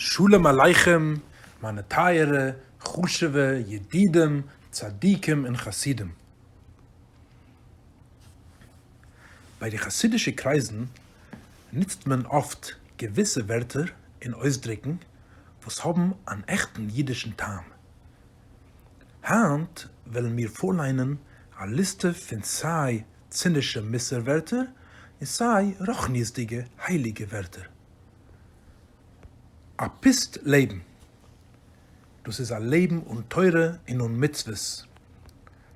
שלום עליכם מיינע טייערע חשוב'ע ידידים צדיקים און חסידים. ביי די חסידישע קרייזן נוצט מען אפט געוויסע ווערטער און אויסדרוקן וואס האבן אן עכטן אידישן טעם. היינט וועלן מיר פארליינען א ליסטע פון סיי צינישע מוסר ווערטער און סיי רוחניות'דיגע הייליגע ווערטער. א פוסט לעבן. דאס איז א לעבן אן תורה און אן מצוות.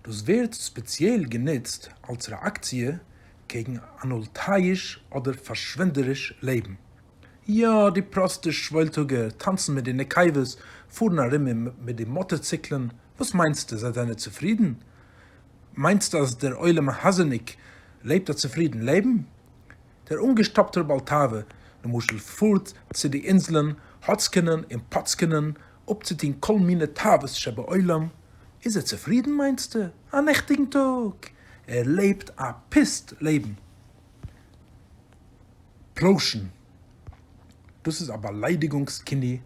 דאס ווערט ספעציעל גענוצט אלס רעאקציע קעגן אן הולטייאיש אדער פארשווענדעריש לעבן. יא, די פראסטע שוואוילטאגער טאנצן מיט די נקבות, פארן ארום מיט די מאטארציקלען, וואס מיינסטו, זיי זענען צופרידן? מיינסט אז דער עולם הזה'ניק לעבט א צופרידן לעבן? דער אנגעשטאפטער בעל תאווה, למשל, פארט צו די אינזלען האצקענען און פאצקענען אפצוטון כל מיני תאוות שבעולם, איז ער צופרידן מיינסטו? א נעכטיגן טאג! ער לעבט א פוסט לעבן. פלוישן, דאס איז א באליידיגונגס כינוי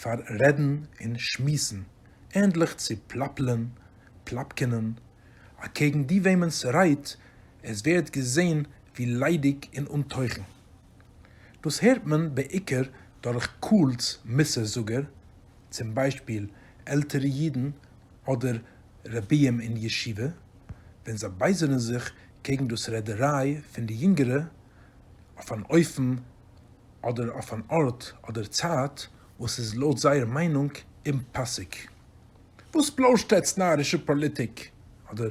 פאר רעדן און שמועסן, ענדליך צו פלאפלען, פלאפקענען, אקעגן די וועמענס רייד עס ווערט געזען ווי ליידיג און אן תוכן. דאס הערט מען בעיקר דורך קהל'ס מוסר זאגער, צום ביישפיל עלטערע אידן אדער רביים אין ישיבה, ווען זיי בייזערן זיך קעגן דאס רעדעריי פון די יונגערע אויף אן אופן אדער אויף אן ארט אדער צייט וואס איז לויט זייער מיינונג אומפאסיג. וואס פלוישט עטץ נארישע פאליטיק? אדער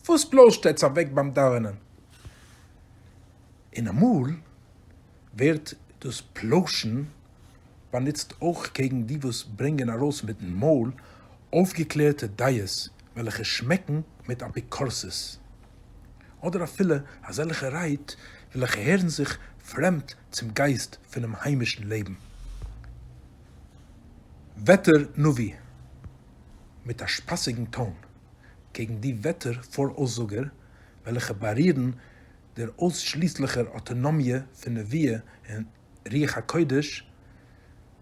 וואס פלוישט עטץ אוועק ביים דאווענען? און אמאל ווערט דאס פלוישן באנוצט אויך קעגן די וואס ברענגען ארויס מיטן מויל אויפגעקלערטע דעות וועלכע שמעקן מיט אפיקורסות, אדער אפילו אזעלכע רייד וועלכע הערן זיך פרעמד צום גייסט פונעם היימישן לעבן. וועטער נביא, מיט א שפאסיגן טאן, קעגן די וועטער פאראויסזאגער וועלכע בארירן דער אויסשליסליכער אויטאנאמיע פון נביאה און רוח הקודש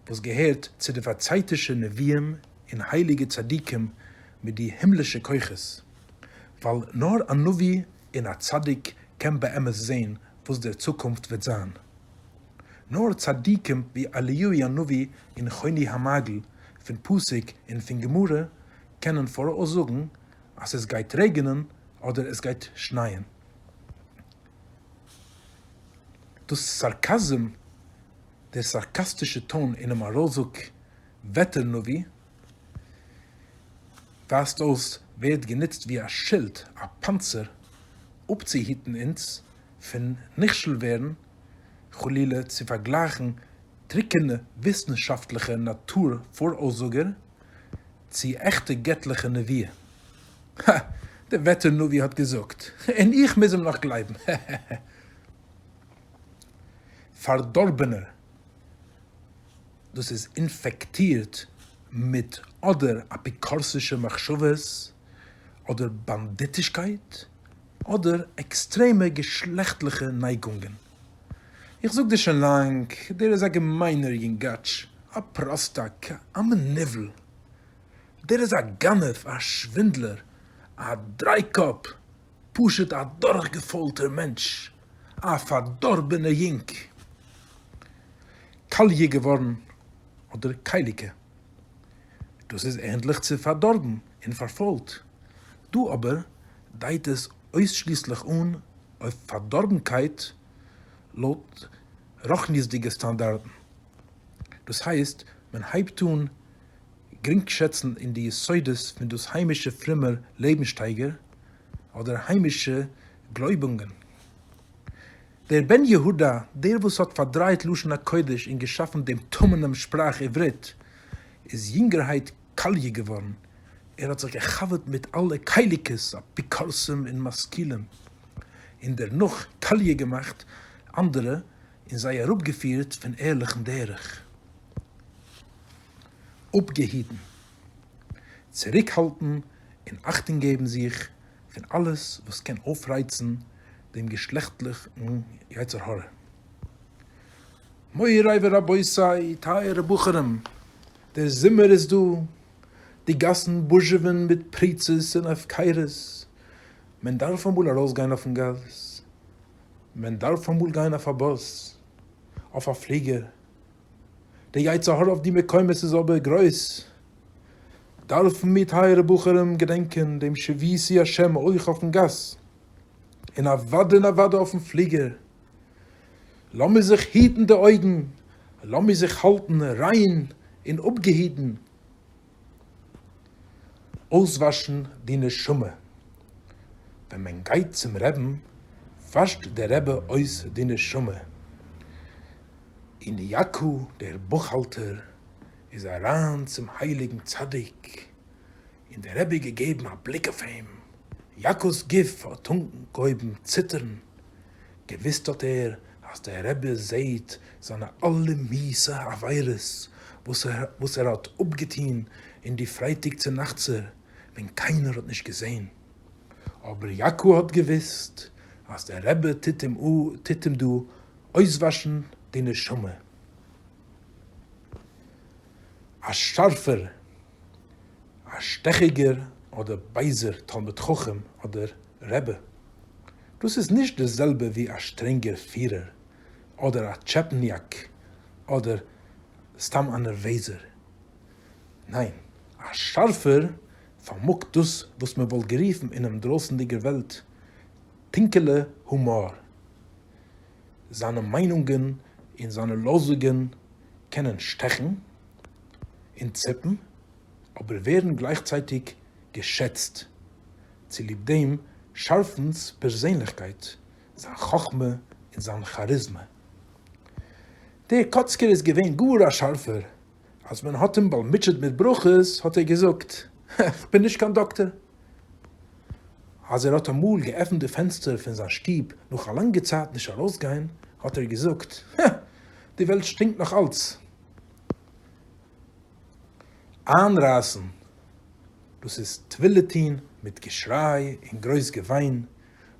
וואס געהערט צו די פארצייטישע נביאים און הייליגע צדיקים מיט די הימלישע כוחות, ווייל נאר א נביא און א צדיק קען באמת זען וואס דער צוקונפט וועט זיין. נאר צדיקים ווי אליהו הנביא און חוני המעגל פון פסוק און פון גמרא קענען פאראויסזאגן אז עס גייט רעגענען אדער עס גייט שנייען. דאס סארקאזם, דער סארקאסטישע טאן אינעם ארויסזאג וועטער נביא, ווייזט אויס ווערט גענוצט ווי א שילד, א פאנצער, אפצוהיטן אונז פון נכשל ווערן חלילה צו פארגלייכן טרוקענע וויסנשאפטליכע נאטור פאראויסזאגער צו עכטע געטליכע נביאה. הא! דער וועטער נביא האט געזאגט, און איך מוז אים נאך גלייבן. העהעהע. פארדארבענער, דאס איז אינפעקטירט מיט אדער אפיקורסישע מחשבות, אדער באנדיטישקייט, אדער עקסטרעמע געשלעכטליכע נייגונגען. איך זאג דיר שוין לאנג, דער איז א געמיינער יונגאטש, א פראסטאק, א מנוול. דער איז א גנב, א שווינדלער, א דרייקאפ, פשוט א דורכגעפוילטער מענטש, א פארדארבענער יונג. קאליע געווארן אדער קייליקע. דאס איז ענדליך צו פארדארבן און פארפוילט. דא אבער דייט עס אויסשליסליך אן אויף פארדארבנקייט לויט רוחניות'דיגע סטאנדארטן. דאס הייסט מען הייבט אן גרינגשעצן אין די יסודות פון דאס היימישע פרומער לעבנסשטייגער אדער היימישע גלויבונגען. דער בן יהודה, דער וואס האט פארדרייט לשון הקודש און געשאפן דעם טמא'נעם שפראך עברית, איז יונגערהייט קאליע געווארן, ער האט זיך געחבר'ט מיט אלע קייליקעס, אפיקורסים און משכילים, און דערנאך קאליע געמאכט אנדערע און זיי אראפגעפירט פון ערליכן דרך. אפגעהיטן, צוריקהאלטן און אכטונג געבן זיך פון אלעס וואס קען אויפרייצן דעם געשלעכטליכן יצר הרע. מורי ורבותי, טייערע בחורים, דער זומער איז דא, די גאסן בוזשעווען מיט פריצות און הפקרות, מען דארף אמאל ארויסגיין אויפן גאס, מען דארף אמאל גיין אויף א באס, אויף א פליגער, די יצר הרע אויף די מקומות איז אבער גרויס, דארפן מיר טייערע בחורים געדענקען דעם שויתי השם אויך אויפן גאס, און אוודאי און אוודאי אויפן פליגער. לאמיר זיך היטן די אויגן, לאמיר זיך האלטן ריין און אפגעהיטן, אויסוואשן די נשמה. ווען מען גייט צום רעבן וואשט דער רבי אויס די נשמה. און יאקו דער בוכהאלטער איז אריין צום הייליגן צדיק און דער רבי געגעבן א בליק אויף אים, יאקו'ס גוף האט אנגעהויבן ציטערן, געוויסט האט ער אז דער רבי זעהט זיינע אלע מיאוסע עבירות וואס ער האט אפגעטוהן אין די פרייטאג צונאכטסער ווען קיינער האט נישט געזעהן, אבער יאקו האט געוויסט אז דער רבי טוט אים דא אויסוואשן די נשמה. א שארפער, א שטעכיגער אדער בייזער תלמיד חכם אדער רבי. דאס איז נישט די זעלבע ווי א שטרענגער פירער אדער א טשעפניאק אדער סתם א נערוועזער. ניין, א שארפער פארמאגט דאס וואס מען וואלט גערופן אינעם דרויסנדיגער וועלט טונקעלע הומאר. זיינע מיינונגען און זיינע לאזונגען קענען שטעכן און ציפן, אבער ווערן גלייכצייטיג געשעצט צוליב דעם שארפנ'ס פערזענליכקייט, זיין חכמה און זיין כאריזמע. דער קאצקער איז געווען גאר א שארפער, אז מען האט אים באלמוטשעט מיט ברכות האט ער געזאגט, כ'בין נישט קיין דאקטער. אז ער האט אמאל געעפנט די פענסטער פון זיין שטוב נאך א לאנגע צייט נישט ארויסגיין, האט ער געזאגט, הע, די וועלט שטינקט נאך אלץ. איינרייסן, דאס איז תפילה טון מיט געשריי און גרויס געוויין,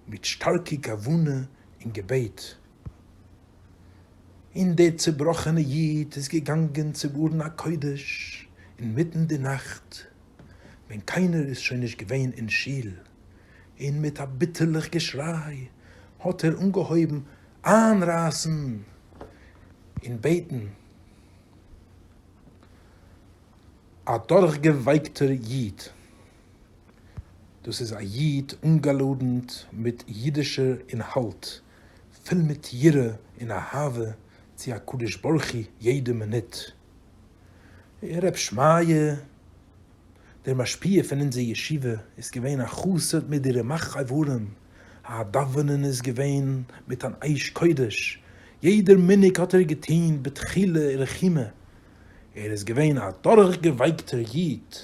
מיט שטארקע כוונה און געבעט. און דער צובראכענע איד איז געגאנגען צום ארון הקודש אינמיטן די נאכט, ווען קיינער איז שוין נישט געווען אין שול, און מיט א ביטערליך געשריי האט ער אנגעהויבן איינרייסן און בעטן. א דורכגעווייקטער איד, דאס איז א איד אנגעלאדנט מיט אידישער אינהאלט, פול מיט יראה און אהבה צו הקדוש ברוך הוא יעדע מינוט. ר' שמעיה, דער משפיע פון אונזער ישיבה, איז געווען א חסיד מיט די רמח איברים, א דאווענען איז געווען מיט אן אש קודש, יעדער מנהג האט ער געטוהן בדחילו ורחימו, ער איז געווען א דורכגעווייקטער איד.